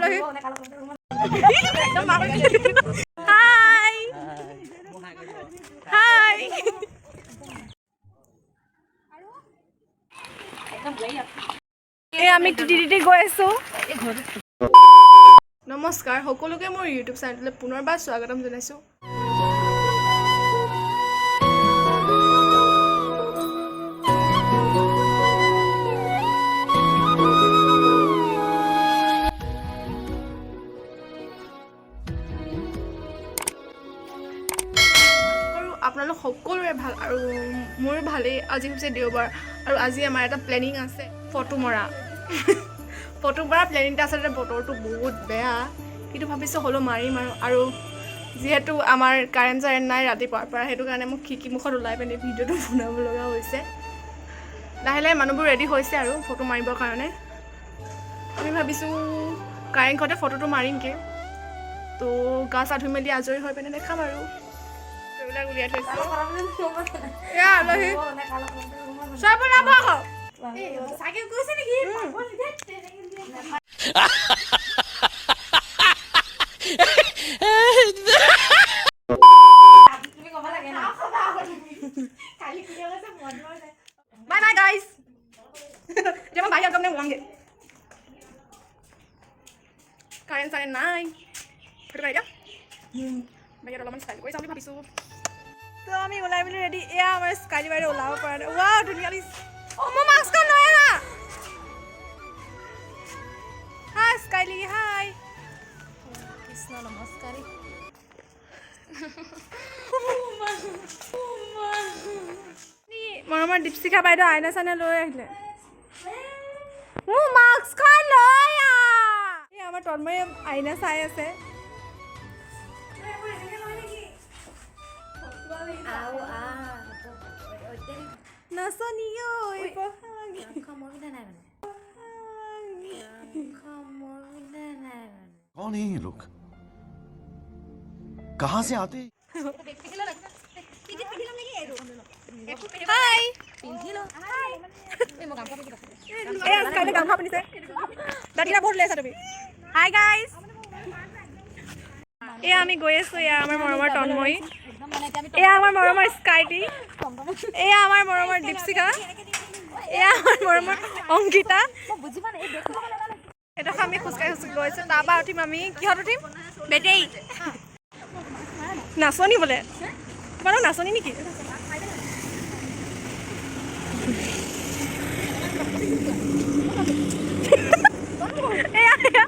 আলহী। হাই হাই। এই আমি তিতি তিতি গৈ আছোঁ। নমস্কাৰ সকলোকে, মোৰ ইউটিউব চেনেলটোলৈ পুনৰবাৰ স্বাগতম জনাইছোঁ। কৰোঁ আপোনালোক সকলোৰে ভাল আৰু মোৰো ভালেই। আজি হৈছে দেওবাৰ আৰু আজি আমাৰ এটা প্লেনিং আছে ফটো মৰা। ফটো মৰা প্লেনিং এটা। আচলতে বতৰটো বহুত বেয়া, কিন্তু ভাবিছোঁ হ'লেও মাৰিম আৰু। আৰু যিহেতু আমাৰ কাৰেণ্ট চাৰেণ্ট নাই ৰাতিপুৱাৰ পৰা, সেইটো কাৰণে মোক খিৰিকী মুখত ওলাই পিনি ভিডিঅ'টো বনাব লগা হৈছে। লাহে লাহে মানুহবোৰ ৰেডি হৈছে আৰু ফটো মাৰিবৰ কাৰণে। আমি ভাবিছোঁ কাৰেংঘৰতে ফটোটো মাৰিমগৈ। তো গা চা ধুই মেলি আজৰি হৈ পিনে দেখাম আৰু। এইবিলাক উলিয়াই থৈছোঁ। এয়া আলহী চব ওলাব আকৌ। চাইকেল গৈছে নেকি? তুমি ক'ব লাগে ন। Bye bye guys. এতিয়া মই বাহিৰত গম ওলামগৈ। কাৰেণ্ট চাৰেণ্ট নাই, সেইটো কাৰণে এতিয়া বাহিৰত অলপমান ষ্টাইল কৰি যাম বুলি ভাবিছোঁ। তো আমি ওলাই মেলি ৰেডি। এয়া আমাৰ স্কাইলি বাইদেউ ওলাব পৰা নাই। ৱাও, ধুনীয়া লাগিছে। অঁ, মোৰ মাস্কখন লৈ আহা। হাই স্কাইলি, হাই। কৃষ্ণ, নমস্কাৰ। মৰমৰ দীপশিখা বাইদেউ আইনা চাইনা লৈ আহিলে। মোৰ মাস্কখন লৈ আহ। এই আমাৰ তন্ময়ে আইনা চাই আছে। আও আ। নাচনী ঐ বহাগী। মই পিন্ধা নাই মানে, মই পিন্ধা নাই মানে। कौन है ये लोग? कहां से आते हैं? হাই। পিন্ধি ল। এই মই গামোচা পিন্ধি। এই কাইলৈ গামোচা পিন্ধিছে। দাঁতিলা বহুত ওলাইছা তুমি। হাই গাইজ, এয়া আমি গৈ আছোঁ। এয়া আমাৰ মৰমৰ তন্ময়ী। একদম মানে এতিয়া আমি এয়া আমাৰ মৰমৰ স্কাইটি। এয়া আমাৰ মৰমৰ দীপশিখা। এয়া আমাৰ মৰমৰ অংকিতা। মই বুজি পোৱা নাই এই বেগটো। এডোখৰ আমি খোজকাঢ়ি খোজকাঢ়ি গৈ আছোঁ। তাৰপৰা উঠিম আমি কিহত উঠিম? বেটেৰী। নাচনী বোলে। তোমালোক নাচনী নেকি? এয়া এয়া,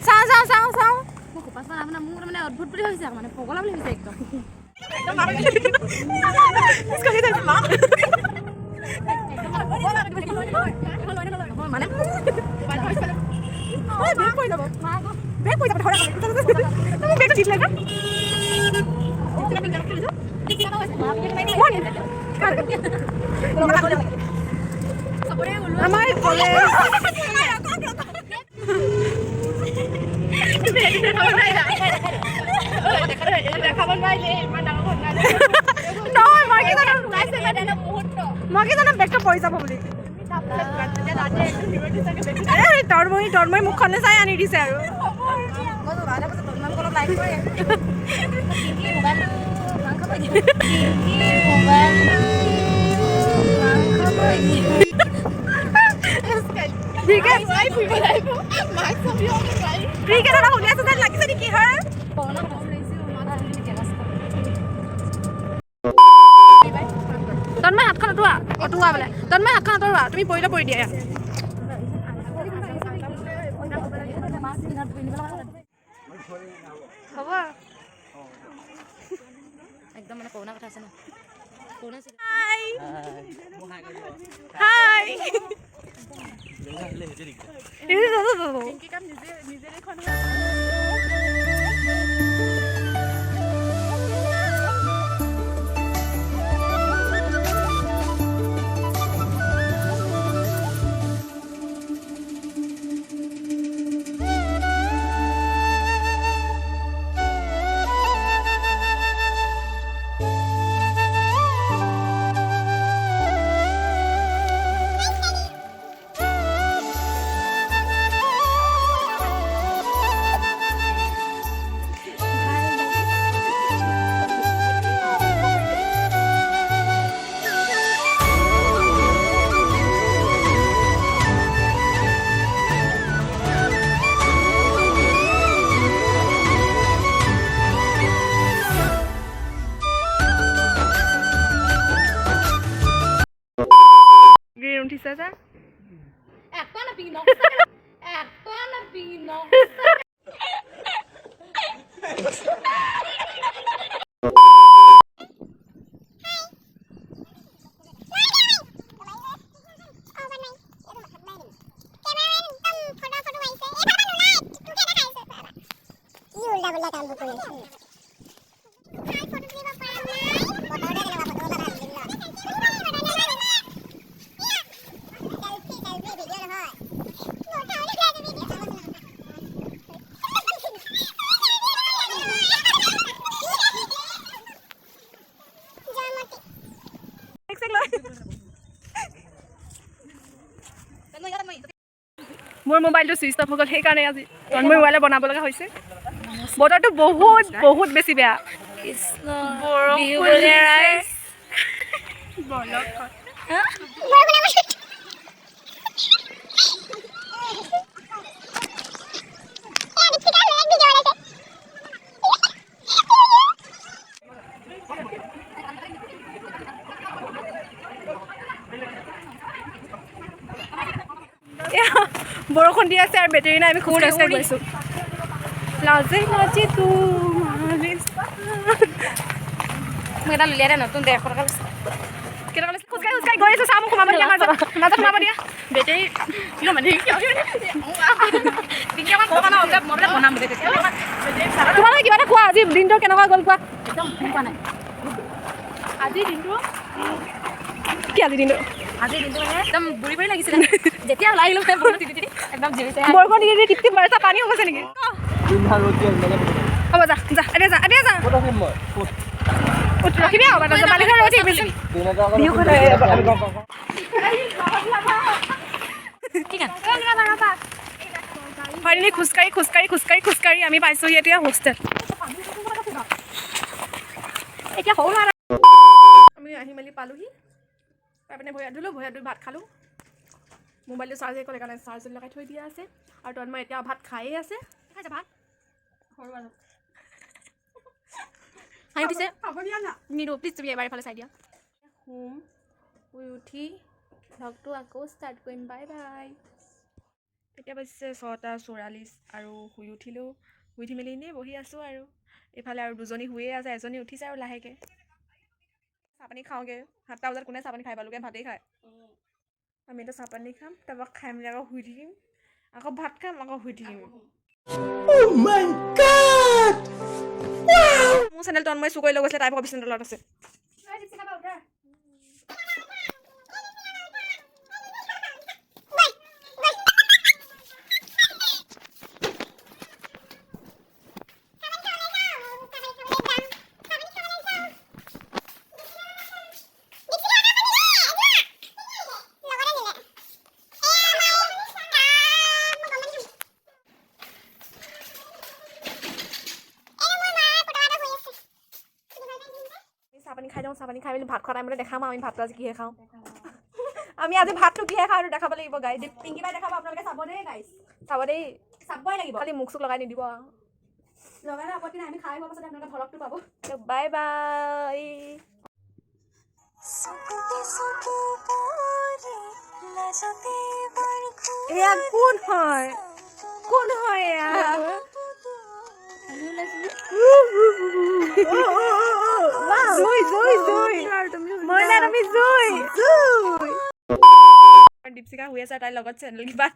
চাওঁ চাওঁ চাওঁ চাওঁ। মই খোপা চোপা নাই মানে, মোৰ মানে অদ্ভুত বুলি ভাবিছে আকৌ, মানে পগলা বুলি ভাবিছে একদম। মা। মানে বেগ পৰি যাব, বেগ পৰি যাব। ধৰা, মোক বেগটো দি দিলে যে। আমাৰ কলেজ দেখাব নোৱাৰিলে ইমান ডাঙৰ ঘটনা নহয়। মই কি জানো বেগটো পৰি যাব বুলি। এই তন্ময়ী, তন্ময়ী মুখখনলৈ চাই আনি দিছে আৰু। অলপ লাইক কৰে। মোবাইলটো মাংস কৰি দিয়ে, মোবাইলটো মাংস কৰি দিয়ে। ক্ৰিকেট এটা উলিয়াইছে যেন লাগিছে নেকি? হয়। জেগাছ। তন্ময়, হাতখন আঁতৰোৱা, অঁতৰোৱা বোলে। তন্ময়, হাতখন আঁতৰোৱা। তুমি পৰিলে পৰি দিয়া। হ'ব। একদম মানে কৰোণা কথা আছে ন, কৰোণা। হাই হাই। একটা না পিঙ্গি নকশা, একটা না পিঙ্গি নকশা। মোৰ মোবাইলটো ছুইচ অফ হৈ গ'ল, সেইকাৰণে আজি তন্ময় মোবাইলে বনাব লগা হৈছে। বতৰটো বহুত বহুত বেছি বেয়া। বৰষুণ দিছে। বলক। এয়া, বৰষুণ দি আছে আৰু বেটেৰী নাই, আমি খোজ কাঢ়ি গৈছোঁ। লাজে লাজে তোমাৰে। মোক এটা উলিয়াই দে নতুন, 150 টকা লৈছে। কেইটকা লৈছে? খোজকাঢ়ি খোজকাঢ়ি গৈ আছোঁ। চাহ মোক সোমাব দিয়া, মাজত মাজত সোমাব দিয়া। বেটেৰী কিয় মানে কিয় পিংকি অকণ ক'ব ন, মই বোলে বনাম বুলি তেতিয়া। তোমালোকে কিবা এটা কোৱা, আজি দিনটো কেনেকুৱা গ'ল কোৱা। একদম কোৱা নাই। আজিৰ দিনটো কি? আজিৰ দিনটো আজিৰ দিনটো মানে একদম বুঢ়ী বুঢ়ী লাগিছিলে যেতিয়া ওলাই আহিলোঁ, মানে বৰষুণ তিতি তিতি একদম জিৰিছে। বৰষুণ দি দি টিপ টিপ মাৰিছা, পানী হৈ গৈছে নেকি? হ'ব, যা যা, এতিয়া যা, এতিয়া যা। উঠ, ৰখিবি আৰু বালিঘৰ ৰৈ থাকিবিচোন। কি গান? ফাইনেলি খোজকাঢ়ি খোজকাঢ়ি খোজকাঢ়ি খোজকাঢ়ি আমি পাইছোঁহি এতিয়া হোষ্টেল। এতিয়া সৰু ল'ৰা। আমি আহি মেলি পালোহি, পাই পিনে ভৰি হাত ধুলোঁ, ভৰি হাত ধুই ভাত খালোঁ। মোবাইলটো চাৰ্জ হৈ গ'ল, সেইকাৰণে চাৰ্জ লগাই থৈ দিয়া আছে। আৰু তন্ময় এতিয়া ভাত খায়ে আছে। খাইছে ভাত সৰু আৰু হাঁহি উঠিছে। নিদো, প্লিজ তুমি এবাৰ এইফালে চাই দিয়া। শুম, শুই উঠি ভ্লগটো আকৌ ষ্টাৰ্ট কৰিম। Bye bye. এতিয়া বাজিছে 6:44 আৰু শুই উঠিলোঁ। শুই উঠি মেলি এনেই বহি আছোঁ আৰু এইফালে আৰু দুজনী শুয়ে আছে, এজনী উঠিছে আৰু লাহেকৈ। চাহপানী খাওঁগৈ। 7টা বজাত কোনে চাহপানী খাই? পালোগে ভাতেই খায়। আমি এতিয়া চাহপানী খাম, তাৰপৰা খাই মেলি আকৌ শুই থাকিম, আকৌ ভাত খাম, আকৌ শুই থাকিম। Oh my God! মোৰ চেনেল তন্ময় চুৰ কৰি লৈ গৈছিলে, তাই ভাগৰ বিচনাৰ তলত আছে। আমি চাহপানী খাই যাওঁ। চাহপানী খাই মেলি ভাত খোৱা টাইমতে দেখাম আমি ভাতটো আজি কিহে খাওঁ। আমি আজি ভাতটো কিহে খাওঁ সেইটো দেখাব লাগিব গাইজ। পিংকি বাই দেখাব, আপোনালোকে চাব দেই গাইজ। চাব দেই। চাবই লাগিব। খালি মুখ চুখ লগাই নিদিব আৰু। লগাই আপত্তি নাই, আমি খাই হোৱাৰ পাছতে আপোনালোকে ভলগটো পাব। Bye bye. চকুতে চকু পৰি লাজতে বৰষুণ। এয়া কোন হয়? কোন হয় এয়া? জুই জুই জুই মইনা, তুমি জুই জুই। দীপশিখা শুই আছে, তাইৰ লগত চেণ্ডেল কিবা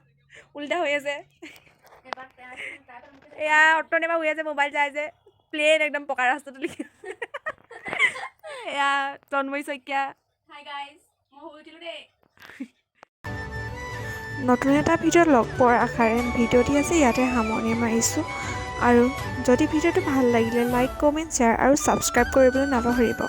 উল্টা হৈ আছে। এয়া অট্টনে শুই আছে, মোবাইল চাই আছে, প্লেন একদম পকা ৰাস্তাটো লিখি। এয়া তন্ময়ী শইকীয়া। হাই গাইজ, মই শুই উঠিলোঁ দেই। নতুন এটা ভিডিঅ'ত লগ পোৱাৰ আশাৰে ভিডিঅ'টি আজি ইয়াতে সামৰণি মাৰিছোঁ। আৰু যদি ভিডিঅ'টো ভাল লাগিলে লাইক, কমেণ্ট, শ্বেয়াৰ আৰু ছাবস্ক্ৰাইব কৰিবলৈ নাপাহৰিব।